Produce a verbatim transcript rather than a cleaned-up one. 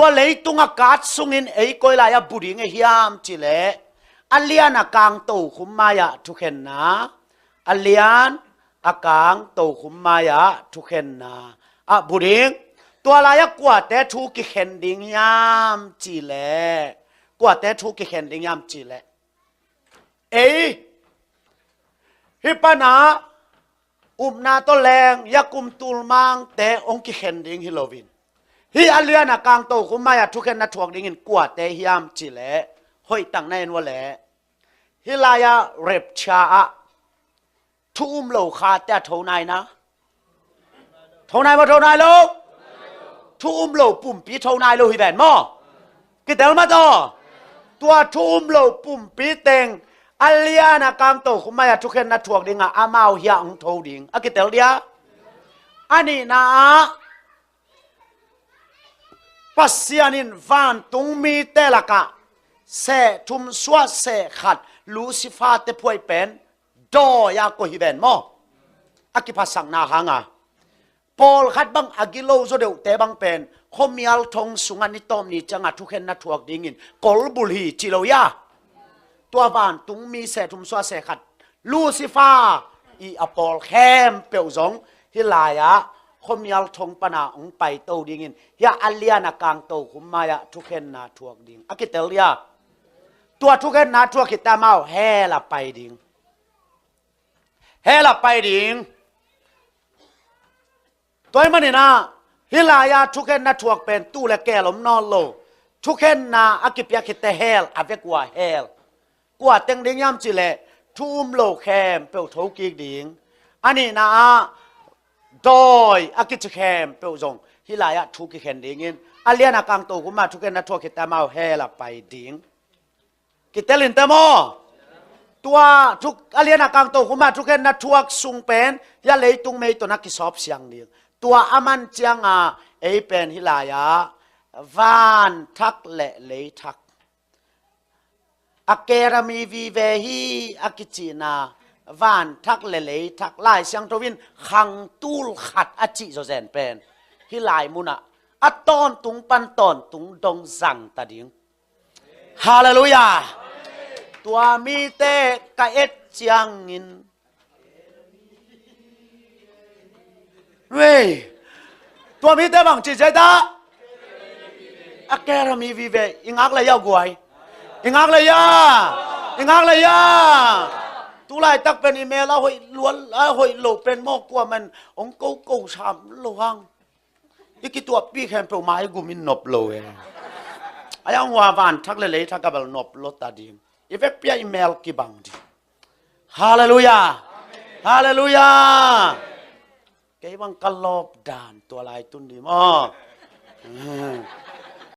Tua leitung a kat sungin ei koi lai-ah bu ding ei hiam cih leh, a lian a kang tokhom mai-ah thukhenna, a lian a kang tokhom mai-ah thukhenna ah bu ding. Tua lai-ah kuate thu kikhen ding hiam cih leh, kuate thu kikhen ding hiam cih leh, ei, hih panah upna tawh leng, yakum, tul, mangte hong kikhen ding hi loin, hih a lian a kang tokhom mai-ah thukhenna thuak dingin kuate hiam cih leh, hoih tak na en uh leh, hih lai-ah rapture ah thu um lo khate a tho nai na. Tho nai maw, tho nai lo? Thu um lo pumpi tho nai lo hi ven maw? Kitel mah tawh. Tua thu um lo pumpi teng a lian a kang tokhom mai-ah thukhenna thuak ding a, amau hiah hong tho ding. A kitel dia? A nihna ah, Pasian in vantung mite lakah seh thum suah seh khat Lucifer-te phuai pen dawi-ah koih hi ven maw? A kiphasakna hanga, pawlkhat bang a gilo zaw deuhte bang pen khuamial thong sungah ni tawp ni ciangah thukhenna thuak dingin kolbulh hi ci lo hia? Tua vantung mi seh thum suah seh khat Lucifer i a pawl khempeuh zong hih lai-ah khuamial thong pana hong paito dingin, hiah a lian a kang tokhom mai-ah thukhenna thuak ding. A kitel dia? Tua thukhenna thuak khit teh amau hell ah pai ding. Hell ah pai ding. Tua ahih manin ah, hih lai-ah thukhenna thuak pen tu le keel om nawn lo. Thukhenna a kipiak khit teh hell, a vek uh a hell. Kua teng ding hiam cih leh, thu um lo khempeuh tho kik ding. A nihna ah, dawi a kici khempeuh zong hih lai-ah thu kikhen dingin, a lian a kang tokhom ah thukhenna thuak khit teh amau hell ah pai ding. Kitel in teh maw? Tua thu, a lian a kang tokhom ah thukhenna thuak sung pen, hiah leitung mei tawh na kisawp siang ding. Tua a man ciangah ei pen hih lai-ah van thak le lei thak, a kerami vive hi a kicihna, van thak le lei thak, Lai Siangtho in khang tul khat a cih zawzen pen, hih lai munah a tawntung pan tawntung dong zang ta ding. Halleluiah. Tua mite ka et ciangin, wei, tua mite bang ci zia ta? A kerami vive, i ngak le hia guai? I ngak le hia? I ngak le hia? Tulaitak pen i mel a hoih lual, a hoih lo pen maw, kuaman hong koko sam lo hang. I kituahpih khempeuh mai gum in nop lo e. A yang hua van thak le lei thak a bel nop lo ta ding. I vekpi-a i mel kibang ding. Halleluiah. Halleluiah. Kei bang ka lawp dan tua lai tun ding maw?